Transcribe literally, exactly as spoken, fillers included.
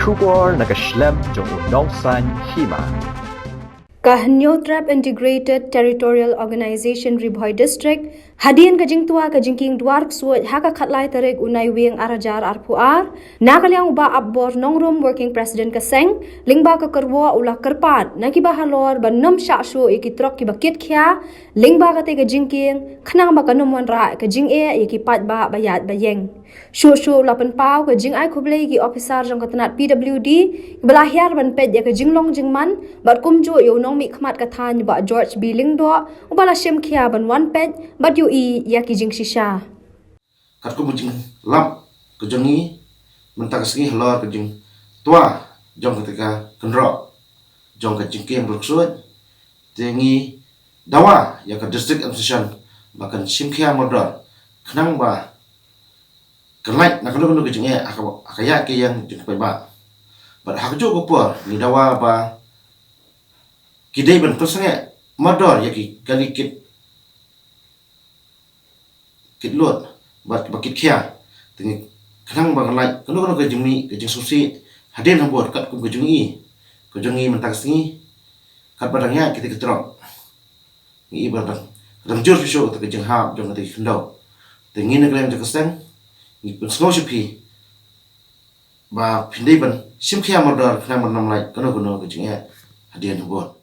Khubor na ka shlem jong u nongsan hima. Ka Hynñiewtrep Integrated Territorial Organization Ri Bhoi District, hadien ka jingtwa ka jingkieng dwar ksuid ha ka khatlai tarik u Naiwieng ar hajar arphew ar, na ka liang u Bah Apbor Nongrum, Working President ka seng, lyngba ka kyrwoh u la kyrpad na kiba halor ban nym shah shuh ïa ki trok kiba kit khia lyngba kata ka jingkieng, khnang ba kan nym wanrah ka jingeh ïa ki paidbah ba ïaid ba ïeng. Shuh shuh u la pynpaw ka jingai khublei ïa ki ophisar jong ka tnat P W D kiba la hiar ban peit ïa ka jinglong jingman, bad kumjuh ïa u nongmihkhmat ka thaiñ Bah George B Lyngdoh, uba la shim khia ban wan peit bad ïohi ïa ki jingshisha. Katkum ka jinglap ka jong ngi mynta ka sngi halor ka jingtwa jong kata ka kynroh jong ka jingkieng dwar ksuid, te ngi dawa ïa ka District Administration ba kan shim khia mardor, khnang ba kan lait na kano kano ka jingeh ha ka, ha ka ïaid ka ïeng jong ki paidbah. Bad ha kajuh ka por ngi dawa ba ki dei ban pynsangeh mardor ïa ki kali kit, kit lut bad ba kit khia. Te ngi, khnang ba kan lait kano kano ka jingmih ka jingsngewsih hadien habud, katkum ka jong ngi, ka jong ngi mynta ka sngi, katba dang ïaid kata ka trok, ngi i ba dang, dang jur shuh shuh kata ka jinghap jong kata ka khyndew. Te ngi na ka liang jong ka seng ngi pynsngew sha phi ba phin dei ban shim khia mardor khnang ban nym lait kano kano ka jingeh hadien habud.